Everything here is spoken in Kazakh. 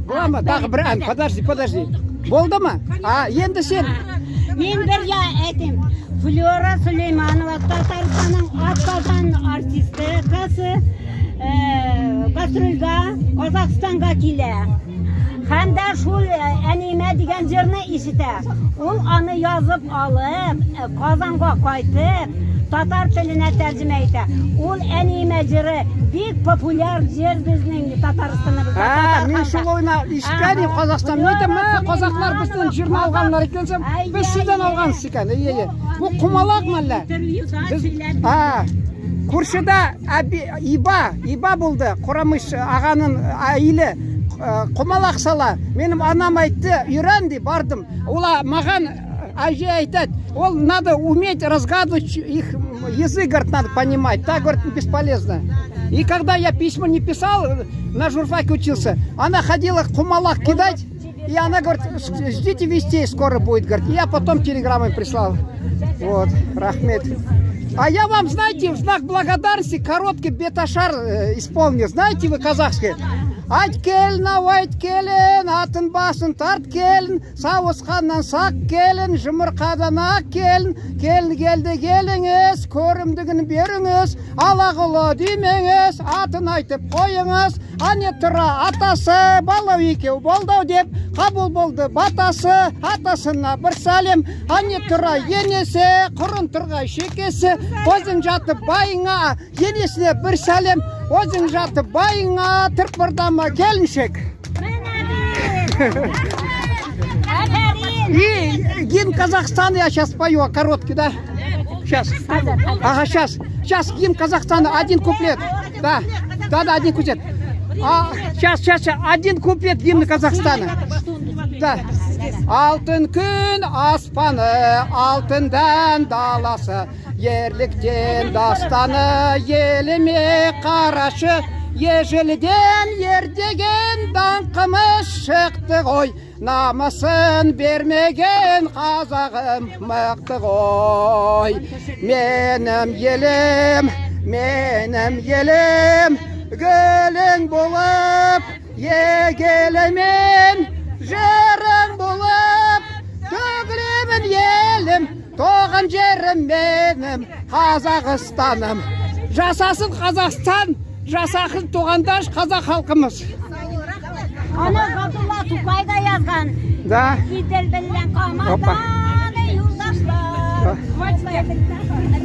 Бола ма? Тағы бір ән. Подожди, подожди. Болды ма? А, енді сен. Мин бер я әйтәм. Флюра Сулейманова, Татарстанның атказанган артисткасы, гастрольгә Казахстанга килә. Һәм дә шул «Әниемә» дигән җырны ишетә. Ул аны язып алып, Казанга кайтып, татар теленә тәрҗемә итә. Ул «Әниемә» җыры бик популяр җыр безнең Татарстаныбызда. А, мин шул уйна ишеткән идем Казахстан. Мин әйтәм, мә, казахлар безнең җырны алганнар икән дисәм, без сездән алгансыз икән. Ие, ие. Бу «Кумалак» мәллә? Интервьюда Без, сөйләде. а, күршедә әби, иба булды. Курамыш ағаның әйелі құмалақ сала. Менің анам айтты, үйрен деп бардым. Ола маған әже айтады, ол надо уметь разгадывать их язык, говорит, надо понимать. Так, говорит, бесполезно. И когда я письма не писал, на журфаке учился, она ходила құмалақ кидать, и она говорит: «Ждите вестей, скоро будет», говорит. И я потом телеграммой прислал. Вот, рахмет. А я вам, знаете, в знак благодарности короткий беташар исполнил. Знаете вы казахский? Айт, келін ау, айт, келін, атын басын тарт, келін, сауысқаннан сақ келін, жұмырқадан ақ келін, келін келді, келіңіз, көрімдігін беріңіз, алағұлы демеңіз, атын айтып қойыңыз, ане тұра атасы, бала екеу болды ау деп, қабыл болды батасы, атасына бір сәлем, ане тұра енесі, құрын тұрғай шекесі, өзің жатып байыңа, енесіне бір сәлем, өзің жатып байыңа, тырпырдама келіншек. Афәрин! И гимн Казахстана я сейчас спою, короткий, да? Сейчас. Ага, сейчас. Сейчас гимн Казахстана, один куплет. Да, один куплет. А, сейчас, сейчас, сейчас, один куплет гимна Казахстана. Да. Алтын күн аспаны, алтындан даласы, ерліктен дастаны, еліме қарашы, ежелден ер деген даңқымыз шықты ғой, намысын бермеген қазағым мықты ғой. Менің елім, менің елім, гүлің болып егілемін, жырың болып төгілемін, елім, туған жерім менің, Қазақстаным. Жасасын Қазақстан, жасасын туғандаш қазақ халқымыз. Аны Габдулла Тукай да язган. Да. Идел белән Опа. Камадан, юлдашлар.